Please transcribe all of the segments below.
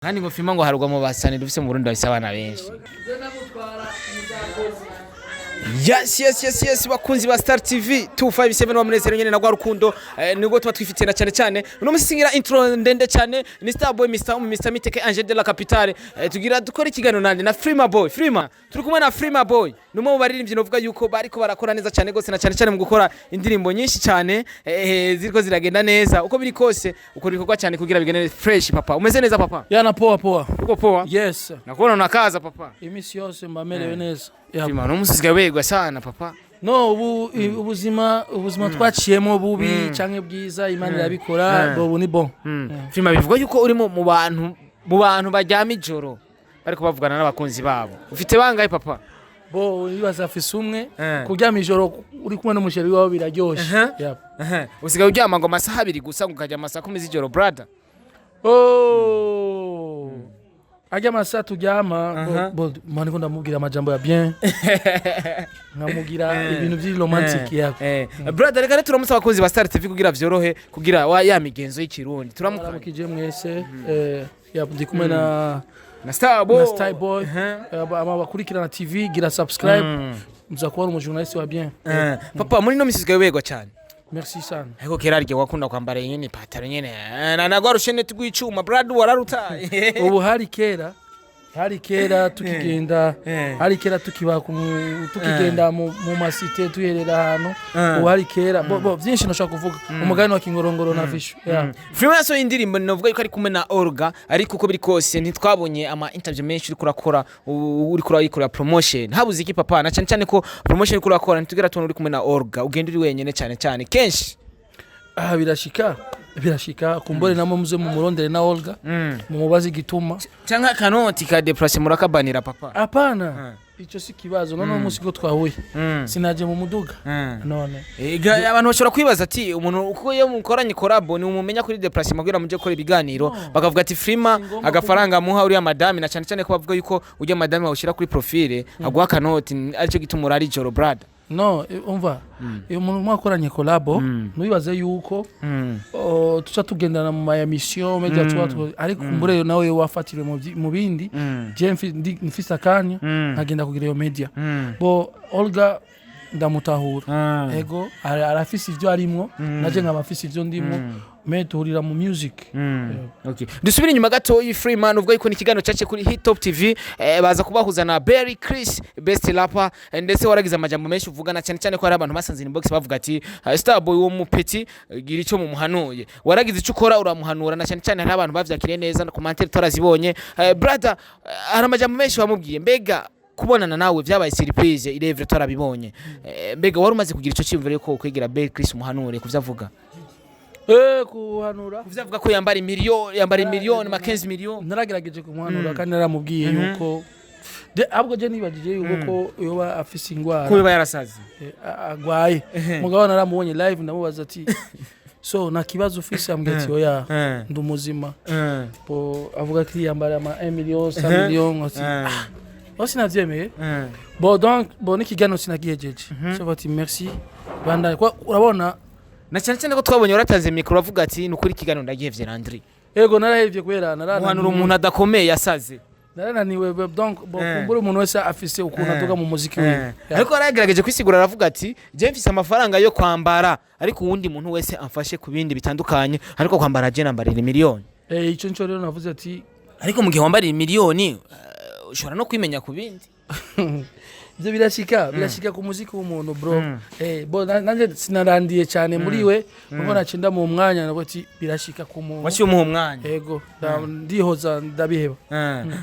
Kandi ngo Freema ngo harugwa mu basani dufise mu Burundi bafise abana benshi. Yes, bakunzi ba Star TV 257, wa Munezero nyene na gwa rukundo nibwo tuba twifitiye na cyane cyane uno musi. Singira intro ndende cyane, ni Star Boy, Mr Home, Mr Miteke, Angel de la Capitale. Tugira dukora ikiganiro nande? Na Freema Boy. Freema, turi kumwe na Freema Boy, ni umwe mu baririmbyi novuga yuko bariko barakora neza cyane gose, na cyane cyane mu gukora indirimbo nyinshi cyane ziriko ziragenda neza. Uko biri kose ukora ibikorwa cyane kugira bigende fresh. Papa, umeze neza, papa? Yana, poa poa. Uko poa? Yes. Nakuona unakaza, papa. Imisi yose mba merewe neza. Yeah. Freema, no musi usigaye wegwa sana, papa. No, ubu ubuzima twaciyemo bubi canke bwiza, Imana irabikora. Bo ubu ni bon. Freema, bivugwa yuko uri mu bantu baryama ijoro bariko bavugana n'abakunzi babo. Ufite bangahe, papa? Bo wibaza afise umwe. Kuryama ijoro uri kumwe n'umu chéri wawe biraryoshe. Yeah. Usigaye uryama ngo amasaha 2 gusa, ngo ukajya amasaha 10 z'ijoro, brother. Oh. Ajya amasaha turyama, bo mani ko ndamubwira amajambo ya bien, nkamubwira ibintu vy'i romantic, yeah. Brother, reka rero turamutse abakunzi ba Star TV kugira vyorohe, kugira wa ya migenzo y'ikirundi turamukanye. Aramukije mwese. Yeah, ndi kumwe na na Star Boy. Na Star Boy. Aba bakurikirana TV, gira subscribe, muza kubona umu journaliste wa bien. Papa, muri no misi usigaye wegwa cyane. Merci sana. Ariko kera arya wakunda kwambara nyene ipataro nyene na gwa rushene rw'icuma, brother, wararutaye. Ubu hari kera tukigenda, hari kera tukiba tukigenda mu ma cité, tuherera ahantu. Ubu hari kera bo byinshi nashaka kuvuga umugani wa Kingorongoro na Vishu, yeah. Freema yasohoye indirimbo, novuga yuko ari kumwe na Olga, ariko uko biri kose ntitwabonye ama interview menshi uriko urakora, uriko urayikorera promotion. Habuze iki, papa? Na cyane cyane ko promotion uriko urakora ntitugera tubona uri kumwe na Olga, ugenda uri wenyene cyane cyane kenshi. Ah, birashika kumbore namwe muze mumurondere na Olga, mumubaze igituma. Canke akanoti ka déplace murakabanira, papa? Apana, ico si kibazo. None umunsi ko twahuye sinaje mu muduga none? Abantu bashobora kwibaza ati umuntu uko iyo mukoranye collabo ni umumenya kuri déplacement kugira muje gukora ibiganiro, bakavuga ati Freema Singomba. Agafaranga amuha uriya madami, na cyane cyane ko bavuga yuko ujya madami wawushyira kuri profile aguha akanoti, aricyo gituma urara ijoro, brother. No, umva, iyo umuntu mwakoranye collabo ntubibaze yuko oh, tuca tugendana mu ma mission media tuba ariko kumbure nawe wafatiriwe mu bindi, je mfise akanya nkagenda kugira iyo media. Bo Olga ndamutahura, ego arafise ivyo arimwo, naje nkaba mfise ivyo ndimwo, mais tuhurira mu music. Okay. Dusubire inyuma gato iyi, Freeman, uvuga yuko ni ikiganiro cyace kuri Hit Top TV, baza kubahuza na Berry Chris Best Rapper, ndetse waragize amajambo menshi uvugana, cyane cyane ko hari abantu basanze inbox bavuga ati Starboy wo mupeti, gira icyo mumuhanuye. Waragize icyo ukora uramuhanura, na cyane cyane hari abantu bavyakiriye neza na commentaire tarazibonye. Brother, hari amajambo menshi wamubwiye. Mbega kubonana nawe vyabaye surprise irevre tarabibonye. Mbega wari umaze kugira ico cyiyumviro yuko kwegera Berry Chris umuhanure kuvyo avuga? Kuhanura? Kuvyo avuga ko yambara miliyoni, yambara miliyoni ma 15 miliyoni. Naragerageje kumuhanura kandi naramubwiye yuko ahubwo je nibagije yuko ko yoba afise ingwara. Ko yoba yarasaze. Agwaye. Mugabo naramubonye live, ndamubaza ati so nta kibazo ufise? Ambwira ati oya, ndi umuzima. Bo avuga ati yambara ama 1 million, 100 million, ati oh, sinavyemeye. Bon, donc bon, n'ikiganiro sinagihejeje, so ati merci bandanye. Kwa urabona. Na cyane cyane ko twabonye waratanze micro avuga ati ni ukuri ikiganiro ndagihevye, Landry. Ego, narahevye kubera Muhanura narananiwe. Umuntu adakomeye yasaze. Narananiwe donc bon, kumbura umuntu wese afise ukuntu aduga mu muziki wiwe. Ariko yaragerageje kwisigura, aravuga ati je mfise amafaranga yo kwambara, ariko uwundi muntu wese amfashe ku bindi bitandukanye, ariko kwambara je nambarira miliyoni. Ico nico rero navuze ati Ariko mu gihe wambarira miliyoni, ushobora no kwimenya ku bindi. Ivyo birashika ku muziki w'umuntu, bro. Bo nanje sinarandiye cyane muri we kuko nacinda mu mwanya, navuga ati birashika ku muntu. Waciye umuha umwanya. Ego, ndihoza ndabiheba.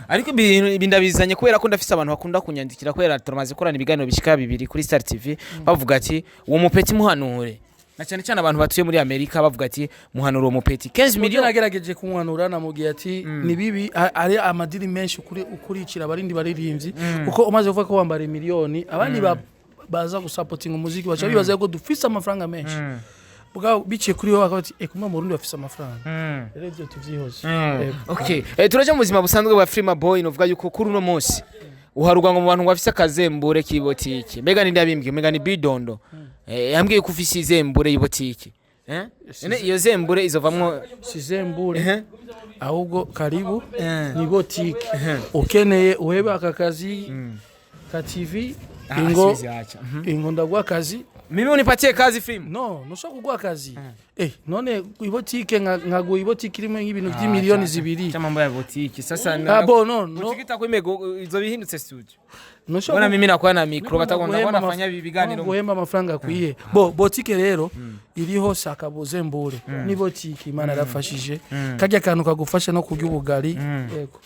Ariko ibintu ibi ndabizanye kubera ko ndafise abantu bakunda kunyandikira, kubera turamaze gukorana ibiganiro bishika bibiri kuri Star TV, bavuga ati uwo mupeti muhanure, na cyane cyane abantu batuye muri Amerika bavuga ati muhanure uwo mupeti 15 Mubyo miliyoni. Nagerageje kumwanura, namubwiye ati ni bibi, ari amadiri menshi ukuri ukurikira abarindi baririmbyi, kuko umaze kuvuga ko wambara miliyoni, abandi baza gusapotinga umuziki baca bibaza ko dufise amafaranga menshi. Bwa biciye kuri wowe bakaba bati kumwe mu Burundi bafise amafaranga. Rero ivyo tuvyihoze. Yego. Okay, turaja mu buzima busanzwe bwa Freema Boy. Novuga yuko kuri uno munsi uharugwa ngo mu bantu ngo bafise akazembure k'ibotike. Mbega ninde yabimbwiye? Mbega ni Bidondo. Yambwiye ko ufise izembure y'ibotike. Eh? None iyo zembure izovamwo? Si zembure. Ahubwo karibu. Ni botike, ukeneye uhebe aka kazi ka TV. Ah, Ingo. siwezi acha. Ingo ndaguha akazi. Mimi unipatie kazi, film? No, ntushobora kuguha akazi. None ibotike nkaguha ibotike irimo nk'ibintu by'imiliyoni 2. Cha mambo ya boutique sasa. Ah, bon, no, no. Boutique itakuwa imego izo bihindutse studio. Ntushobora. Mbona mimi nakuwa na micro, batakwenda Guhemba nafanya ibiganiro. Guhemba amafaranga akwiye. Bo botike rero iriho sakabuze mbure, ni botike Imana yarafashije, kajya kantu kagufasha no kurya ubugari, yego.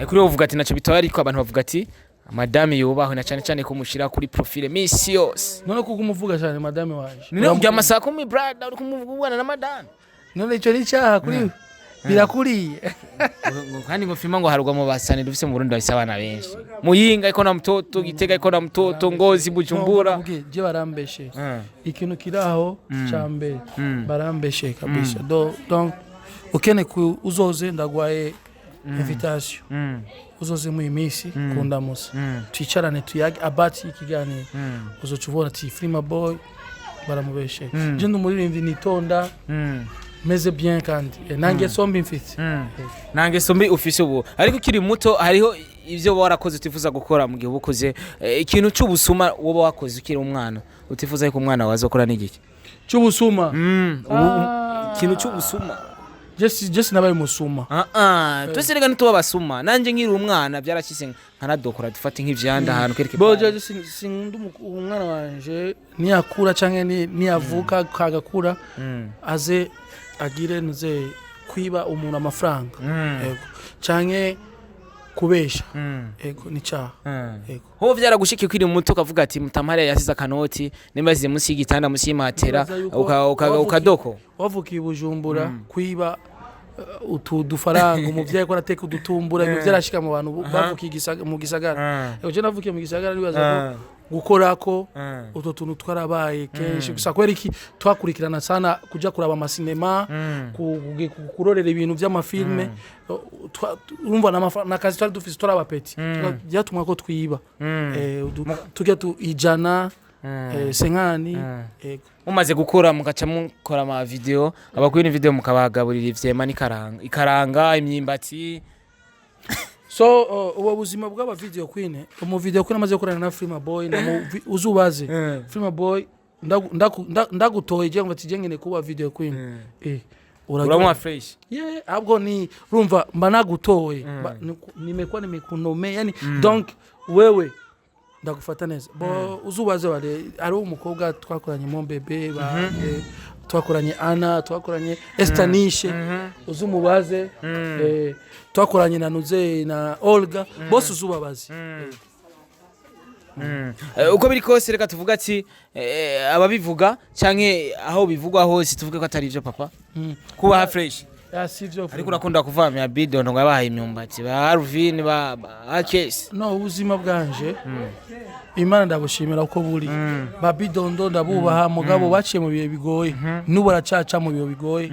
Kuri wowe uvuga ati naco bitwaye, ariko abantu bavuga ati madame yubahwe, na cyane cyane kumushira kuri profile misi yose. None kuko umuvuga cyane madame wanje? None ujya amasaha 10, brother, uri kumuvugana na madame? None icyo ni icyaha kuri birakuriye? Kandi ngo Freema ngo harugwa mu basani dufise mu Burundi bafise abana benshi. Muyinga iko na mtoto, Gitega iko na mtoto, Ngozi, Bujumbura. No, je barambeshe. Ikintu kiri aho cya mbere, barambeshe kabisa. Donc ukene ku uzoze, ndagwaye invitation. Uzoze mu minsi kundamusa, twicarane, tuyage abati ikiganiro. Uzoca ubona ati Freema Boy baramubeshe. Je ndi umuririmbyi nitonda, meze bien, kandi nange sombi mfite. Nange sombi ufise ubu, ariko ukiri muto hariho ivyo warakoze utifuza gukora mu gihe uba ukuze. Ikintu c'ubusuma woba wakoze ukiri umwana utifuza yuko umwana wawe azokora n'igiki? Cy'ubusuma? Ikintu c'ubusuma. Je sinabaye umusuma. Ah ah, twese rega ntituba abasuma. Nanje nkiri umwana byarashyize nkanadokora, dufate nk'ivyanda ahantu kereke. Bo je sinkunda umwana wanje niyakura canke niyavuka kagakura aze agire nuze kwiba umuntu amafaranga, yego, canke kubesha, yego, ni cyaha, yego. Ho vyaragushikiye ukiri muto ukavuga ati mutamariya yasize akanoti, nimba yasize munsi y'igitanda, munsi y'imatera, Nibaza yuko ukadoko? Wavukiye i Bujumbura, kwiba utu dufaranga umuvyeyi ko arateka udutumbura, ibyo vyarashika mu bantu bavukiye mu gisagara. Yego, je navukiye mu gisagara, nibaza ko gukorako utwo tuntu twarabaye kenshi. Gusa kubera iki twakurikirana sana kuja kuraba amasinema, kurorera ibintu vy'amafilme, urumva n'akazi twari dufise, twari abapeti, byatumwa ko twiba. Tujya tu 100, 50, yego. Mumaze gukura mugaca mukora ama video, abakwiye video mukabagaburira ivyema n'ikaranga, ikaranga, imyimbati. So ubu buzima bw'aba video queen, umu video queen amaze gukorana na Freema Boy na uzubaze Freema Boy, ndagutoye je ngo ati je ngene kuba video queen, Uramuha fresh. Yeah, ahubwo ni urumva mba nagutoye. Nimekuwa nimekunome, yani donc wewe ndagufata neza. Bo uzubaze wale ari umukobwa twakoranye mon bébé ba twakoranye Ana, twakoranye Estanishe, uzumubaze, twakoranye na Nuze na Olga, bose uzubabaze. Uko biri kose reka tuvuga ati ababivuga canke aho bivugwa hose, tuvuge ko atari ivyo, papa. Kubaha fresh. Ya, si vyo. Ariko urakunda kuvamya bidondo ngo yabahaye imyumbati ba Alvin, ba Akes. No, ubuzima bwanje Imana ndabushimira uko buri. Ba bidondo ndabubaha, mugabo baciye mu bihe bigoye, n'ubu baracaca mu bihe bigoye.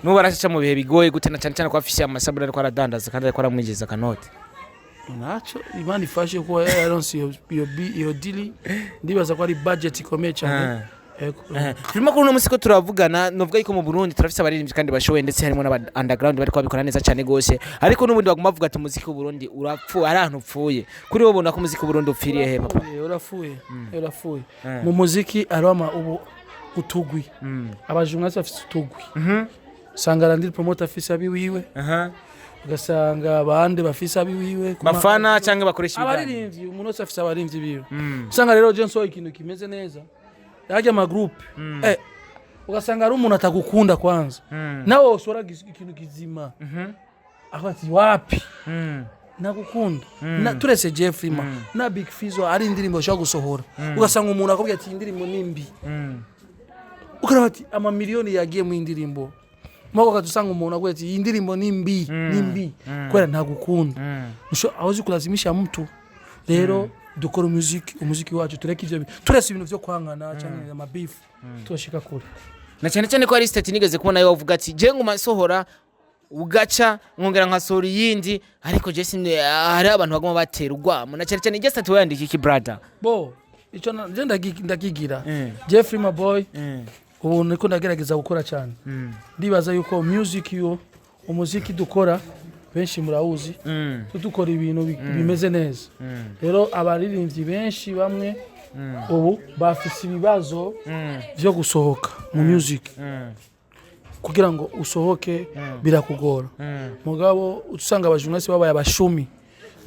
Nubu baracaca mu bihe bigoye gute, na cyane cyane ko afise amasabune ariko aradandaza kandi ariko aramwinjiza akanoti? Naco Imana ifashe kuba yaronse iyo deal, ndibaza ko ari budget ikomeye cyane. Ego. Turimo kuri uno munsi ko turavugana, novuga yuko mu Burundi turafise abaririmbyi kandi bashoboye, ndetse harimo n'aba underground bariko babikora neza cyane gose, ariko n'ubundi baguma bavuga ati umuziki w'u Burundi urapfuye, ari ahantu upfuye. Kuri wowe ubona ko umuziki w'u Burundi upfiriye he, papa? Urafuye, urafuye, mu muziki arama ubu utugwi, abajumwa bafise utugwi, usanga Landry Promoter afise abiwiwe, ugasanga abandi bafise abiwiwe Bafana cyangwa bakoresha ibiganiro? Abaririmbyi, umuntu wese afise abaririmbyi biwe. Usanga rero je nsohoye ikintu kimeze neza, yajya amagroupe, ugasanga ari umuntu atagukunda kwanza, nawe woshora ikintu kizima aho ati wapi, nagukunda. Turetse Jeffrey ma na Big Fizzo, ari indirimbo ushobora gusohora ugasanga umuntu akubwira ati iyi indirimbo ni mbi, ukaraba ati amamiliyoni yagiye mu indirimbo, mako ugaca usanga umuntu akubwira ati iyi ndirimbo ni mbi, ni mbi kubera ntagukunda. Hawezi kulazimisha mtu. Rero dukora umuziki, umuziki wacu tureke ivyo turese ibintu vyo kwangana cyangwa amabifu, turashika kure. Na cyane cyane ko hari state nigeze kubona yo bavuga ati je nguma nsohora ugaca nkongera nkasohora iyindi, ariko je sine hari abantu baguma batera urwamo, na cyane cyane iryo state wayandika iki, brother? Bo ico je ndagigira Jeffrey my boy. Ubu niko ndagerageza gukora cyane. Ndibaza yuko music, yo umuziki dukora, benshi murawuzi, dukora ibintu bimeze neza. Rero abaririmbyi benshi bamwe ubu bafise ibibazo vyo gusohoka mu music. Kugira ngo usohoke birakugora, mugabo usanga abajournaliste babaye abashumi.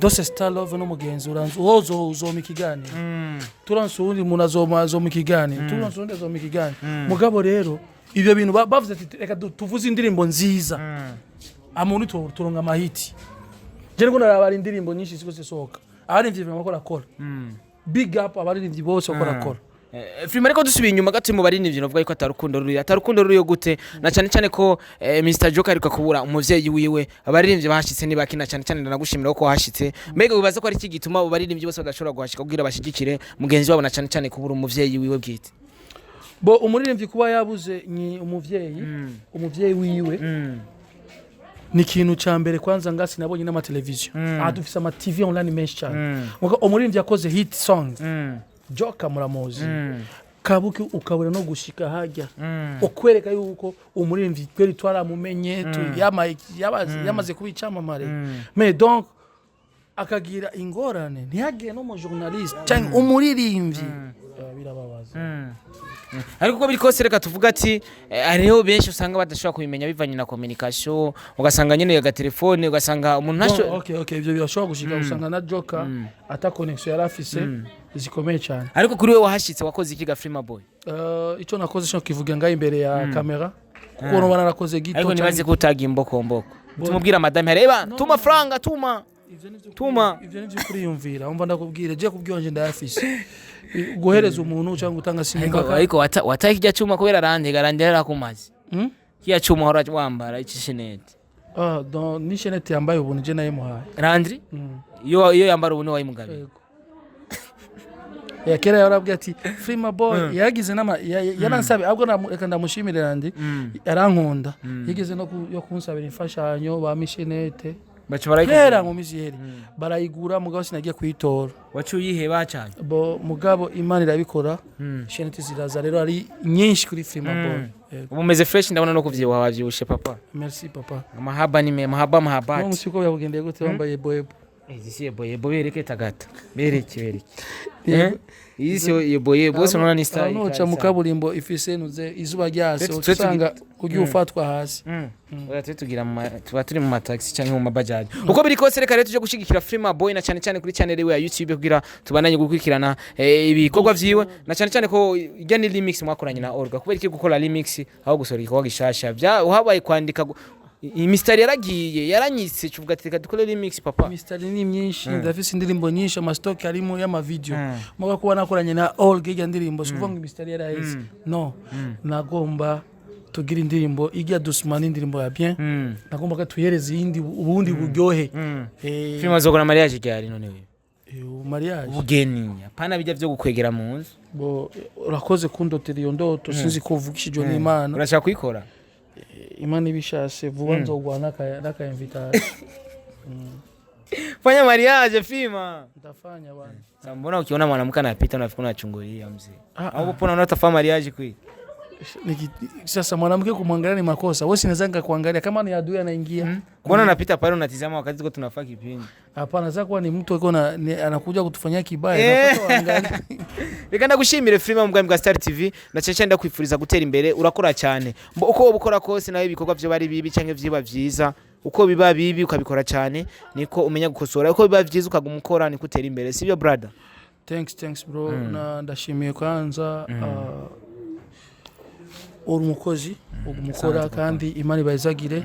Dose Star Love n'umugenzi uranzi, uwozo uzoma ikiganiro, turanse uwundi muntu azoma ikiganiro, turanse uwundi azoma ikiganiro. Mugabo rero ibyo bintu bavuze ati reka tuvuze indirimbo nziza, amuntu turonka amahiti. Je niko naraba indirimbo nyinshi ziko zisohoka, abaririmbyi barimo barakora. Big up abaririmbyi bose bako barakora. Filime, ariko dusubiye inyuma gato mu baririmbyi, navuga yuko atarukundo ruriyo, atarukundo ruriyo gute, na cyane cyane ko Mr Joker ariko kubura umuvyeyi wiwe, abaririmbyi bahashitse ntibakina. Cyane cyane ndanagushimira ko wahashitse. Mbega wibaza ko ari iki gituma abo baririmbyi bose badashobora guhashika kugira bashigikire mugenzi wabo, na cyane cyane kubura umuvyeyi wiwe bwite? Bo umuririmbyi kuba yabuze ni umuvyeyi wiwe ni ikintu cya mbere. Kwanza ngasi nabonye n'amateleviziyo aha, dufise ama TV online menshi cyane. Muga umuririmbyi yakoze hit song, Joker muramuzi, Kabuki, ukabura no gushika hajya ukwereka yuko umuririmbyi tweri twaramumenye, yamaze kuba icyamamare. Mais donc akagira ingorane ntihagire no mu journaliste cyangwa umuririmbyi. Birababaza. Ariko uko biri kose, reka tuvuga ati hariho benshi usanga badashobora kubimenya bivanye na communication, ugasanga nyene agatelefone, ugasanga umuntu Bon, ntasho okay, ibyo birashobora gushika, usanga na Joker ata connection yari afise zikomeye cyane. Ariko kuri we wahashitse, wakoze iki ga Freema Boy? Icyo nakoze cyo kivuga ngaho imbere ya kamera, kuko nuba narakoze gito. Ariko nibaze ko utagiye imboko tumubwira madame, reba, tuma franga, tuma. Tuma. Ivyo nivyo kuriyumvira. Umva, ndakubwira, je kubwiyonje ndayafise guhereza umuntu cyangwa gutanga Ariko simumbaka. ariko wataye kijya cyuma kubera arantega, arandera kumazi. Kijya cyuma uhora wambara, iki chaînette. Ah, donc ni chaînette yambaye ubuntu je nayimuhaye. Landry iyo yambara ubu ni wayimugabiye? Yego. Ya kera yarabwiye ati Free Boy yagize nama yaransabe ahubwo reka ndamushimire Landry, yarankunda, yigeze no yo kunsabira imfashanyo ba mishenete. Baca barayikugura? Kera mu misi yeri barayigura, mugabo sinagiye kuyitora. Waciye uyiheba cyane. Bo mugabo Imana irabikora, chaînette ziraza rero ari nyinshi kuri Free Boy. Yego. Ubu umeze fresh, ndabona no kuvyibuha wavyibushe papa. Merci papa. Amahaba ni me mahaba No mahabati. Musi ko yabugendeye gute wambaye boyebo? Izi si yebo yebo, bereke tagata, bereke bereke. Eh, iyi si yebo yebo bose, unaona ni style. Nuca mu kaburimbo ifise nuze izuba ryase, usanga ugiye ufatwa hasi. Oya, twe tugira tuba turi mu mataxi cyangwa mu mabajaji. Uko biri kose, reka rero tuje gushigikira Freema Boy, na cyane cyane kuri channel yiwe ya YouTube, kugira tubandanye gukurikirana ibikorwa vyiwe, na cyane cyane ko ijya ni remix mwakoranye na Olga. Kubera iki gukora remix aho gusohora igikorwa gishasha? Bya uhabaye kwandika imistari yaragiye yaranyitse, cuvuga ati reka dukore remix papa. Mistari ni myinshi, ndafise indirimbo nyinshi, amastock arimo y'amavideo. Muga kuba nakoranye na Olga ijya ndirimbo, si ukuvuga ngo imistari yaraheze. No nagomba tugira indirimbo ijya dusuma n'indirimbo ya bien, nagomba ko tuhereze iyindi ubundi buryohe. Freema, azogora mariage ryari none wewe? Mariage? Ubugeni, hapana bijya vyo gukwegera mu nzu. Bo urakoze kundotera iyo ndoto, sinzi ko uvugishijwe n'Imana. Urashaka kuyikora? Imana ibishase vuba nzogwa n'aka invitation. Fanya mariage, Freema. Ndafanya bana. Sasa mbona ukiona mwanamke anapita unafikiri unachungulia mzee? Ah, Au mbona unaona utafanya mariage kweli? Sasa mwanamke kumwangalia ni makosa? Wewe sinaweza nikakuangalia kama ni adui anaingia. Mbona unapita pale unatizama wakati tuko tunafaa kipindi? Hapana, sasa kuwa ni mtu alikuwa anakuja kutufanyia kibaya, napata waangalie. Reka ndagushimire Freema mu bwami bwa Star TV, na cyane cyane ndakwifuriza gutera imbere, urakora cyane. Mbo uko wowe ukora kose nawe, ibikorwa byo bari bibi cyangwa vyiba vyiza, uko biba bibi ukabikora cyane niko umenya gukosora, uko biba vyiza ukaguma ukora niko utera imbere, sibyo brother? Thanks, thanks bro. Na ndashimiye kwanza, uri umukozi umukora kandi Imana ibayizagire.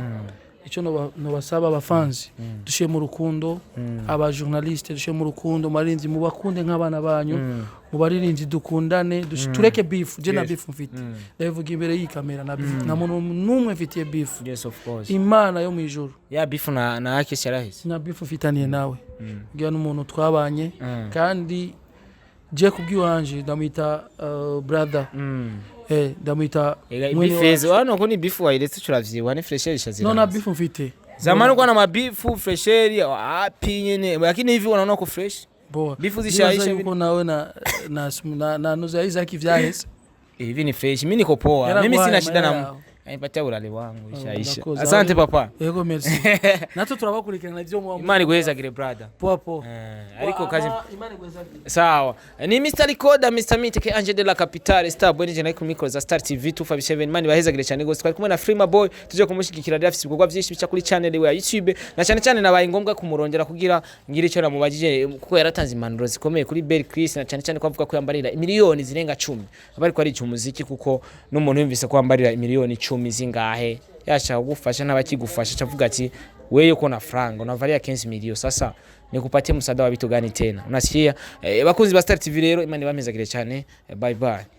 Icyo nobasaba abafanzi, dushyire mu rukundo, aba journaliste dushyire mu rukundo, mubaririmbyi mubakunde nk'abana banyu, mu baririmbyi dukundane, tureke beef. Je na beef mfite, ndabivuga imbere y'iyi kamera, na beef nta muntu n'umwe mfitiye beef. Yes, of course. Imana yo mu ijuru. Ya beef na Akesi yarahise. Na beef mfitaniye nawe kugira n'umuntu twabanye, kandi je kubw'iwanje ndamwita brother, ndamwita Ega mwene beef wacu. ezo hano ko ni beef wayiretse, turavyibuha ni fraîcheur ishazira. No, na beef mfite. Zamani ulikuwa na mabifu fresheri api nyene, lakini hivi unaona uko fresh. Boa. Beef Ndibaza zishaisha. yuko nawe na nuza Isaac vyaheze. Hivi ni fresh, mimi niko poa. Yaraguhaye Mimi sina shida na amahera yawe. Anipatia urale wangu ishaisha. Urakoze. Asante papa. Yego, merci. Natwe turabakurikirana ivyo muba. Imana iguhezagire, brother. Poa poa. Ariko kazi Imana iguhezagire. Sawa. Ni Mr. Recorder, Mr. Miteke Angel de la Capitale, Star Boy nije ku micro za Star TV 257. Imana ibahezagire cyane gose. Twari kumwe na Freema Boy, tuje kumushyigikira. Rero afite ibikorwa byinshi bica kuri channel ya YouTube, na cyane cyane nabaye ngombwa kumurondera kugira ngire icyo namubajije, kuko yaratanze impanuro zikomeye kuri Bell Chris, na cyane cyane ko avuga ko yambarira miliyoni zirenga 10 aba ariko arica umuziki, kuko n'umuntu yumvise ko yambarira miliyoni 10 zingahe yashaka kugufasha n'abakigufasha acavuga ati: "Wewe uko na franga unavalia 15 milioni, sasa nikupatie msaada wa vitu gani tena?" Unasikia? Bakunzi ba Star TV rero, Imana ibamezagire cyane. Bye bye.